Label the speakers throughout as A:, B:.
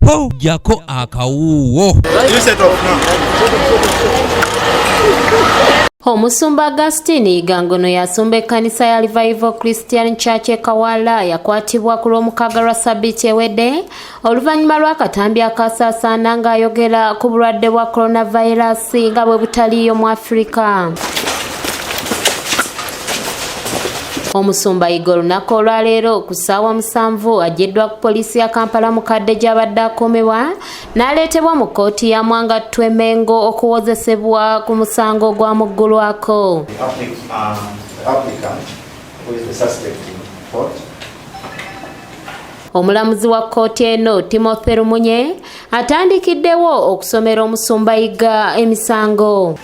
A: Jjako akawuuwo.
B: Omusumba Augustine Igangono yasumba ekkanisa ya Revival Christian Church e Kawala yakwatibwa ku Lwomukaaga lwa ssabbiiti ewedde oluvannyuma lw'akatambi akasaasaana ng'ayogera ku bulwadde bwa coronavirus nga bwe butaliiyo mu Afirika. Omusumba Yiga olunaku olwaleero ku ssaawa 7 aggyiddwa ku poliisi ya Kampala Mukadde gy'abadde akuumibwa n'aleetebwa mu kkooti ya Mwangattu e Mengo okuwozesebwa ku musango ogwamuggulwako. Omulamuzi wa kkooti eno Timothy Lumunye atandikiddewo okusomera omusumba Yiga emisango.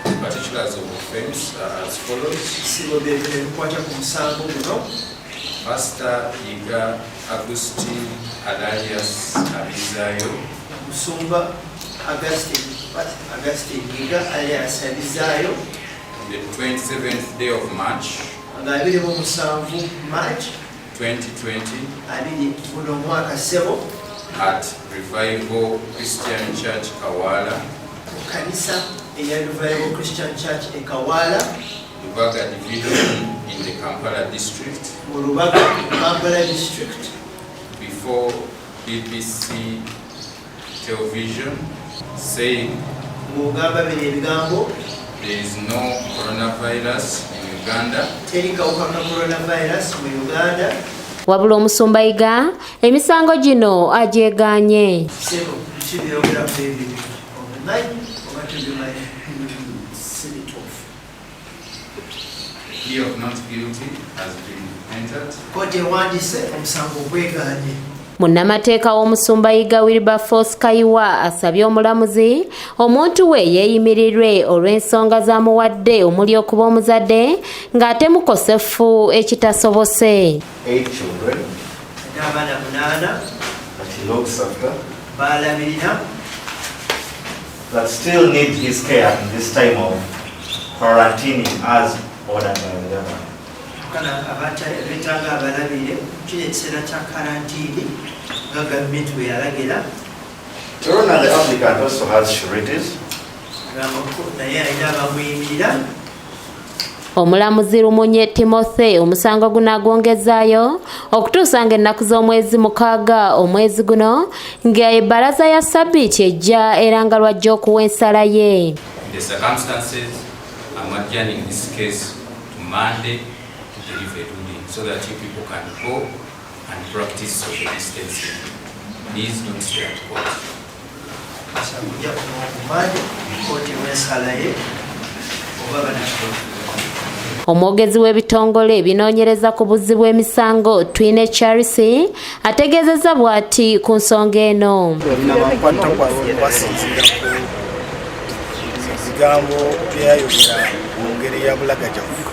C: Pastor Yiga Augustine Alalias Abizayo.
D: Musumba Augustine Yiga alias Abizayo.
C: On the 27th day of March.
D: Nga 27 March
C: 2020.
D: Abiri guno omwaka ssebo.
C: At Revival Christian Church Kawala.
D: Ku kanisa eya Revival Christian Church e Kawala.
C: Lubaga Division in the Kampala District.
D: Mu Lubaga, Kampala District.
C: Before BBC Television saying
D: Ng'ogamba bino ebigambo.
C: There is no coronavirus in Uganda.
D: Teri kawuka ka coronavirus mu Uganda.
B: Wabula omusumba Yiga emisango gino agyegaanye.
D: Ssebo, biki by'oyogera ku ebyo ebintu? Obimanyi oba tobimanyi? Si bituufu.
C: Plea of not guilty has been entered.
D: Kkooti ewandiise omusango ogwegaanye.
B: Munnamateeka w'omusumba Yiga Wilberforce Kayiwa asabye omulamuzi omuntu we yeeyimirirwe olw'ensonga z'amuwadde omuli okuba omuzadde ng'ate mukosefu ekitasobose.
E: 8 children.
D: N'abaana 8.
E: That he looks after.
D: Baalabirira.
E: That still need his care in this time of quarantining as ordered by the government.
D: Kana betaaga abalabire kino ekiseera kya karantiini nga gavumenti bwe yalagira.
E: Corona, the applicant also has sureties.
D: Naye alina abamuyimirira.
B: Omulamuzi Lumunye Timothy omusango guno agwongezaayo okutuusa ng'ennaku z'omwezi 6 omwezi guno ng'ebbalaza ya ssabbiiti ejja era nga lwajja okuwa ensala ye.
C: The circumstances, I'm adjourning this case to Monday to deliver a ruling so that you people can go and practice social distancing. Please don't stay at court.
D: Kujja kuno ku Monday, kkooti ewa ensala ye oba banakikola.
B: Omwogezi w'ebitongole ebinoonyereza ku buzzi bw'emisango Twine Charles ategeezezza bw'ati ku nsonga eno.
F: Nabakwata kwasinziira ku bigambo byeyayogera mu ngeri ya bulagajjavu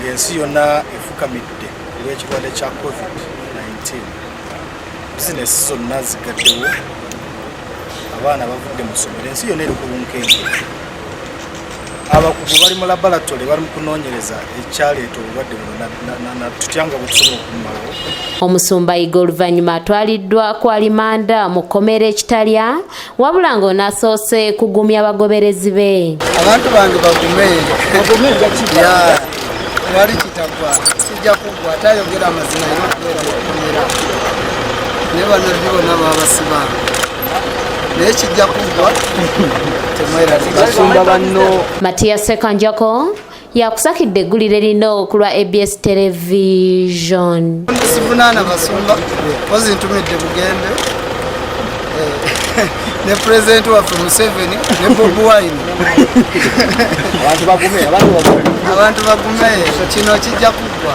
F: ng'ensi yonna efukamidde olw'ekirwadde kya COVID-19. Bizinesi zonna zigaddewo, abaana bavudde mu ssomero, ensi yonna eri ku bunkenke. Abakugu bali mu laboratory bali mu kunoonyereza ekyaleeta obulwadde buno tutya nga bwe tusobola okumumalawo.
B: Omusumba Yiga oluvannyuma atwaliddwa ku alimanda mu kkomera ekitalya wabula ng'onaasoose kugumya abagoberezi be.
G: Abantu bange bagume. Tewali kitagwa, kijja kuggwa, ate ayogera amazima alina okubeera mu kkomera. Naye bannabbi bonna baabasiba. Naye kijja kuggwa, temweraliikirira.
H: Banno.
B: Matias Ssekanjako yakusakidde eggulire lino ku lwa ABS Television.
G: Sivunaana basumba, mpozi ntumidde Bugembe ne pulezidenti waffe Museveni ne Bobi Wine.
H: Abantu bagume, abantu bagume.
G: Abantu bagume, kino kijja kuggwa.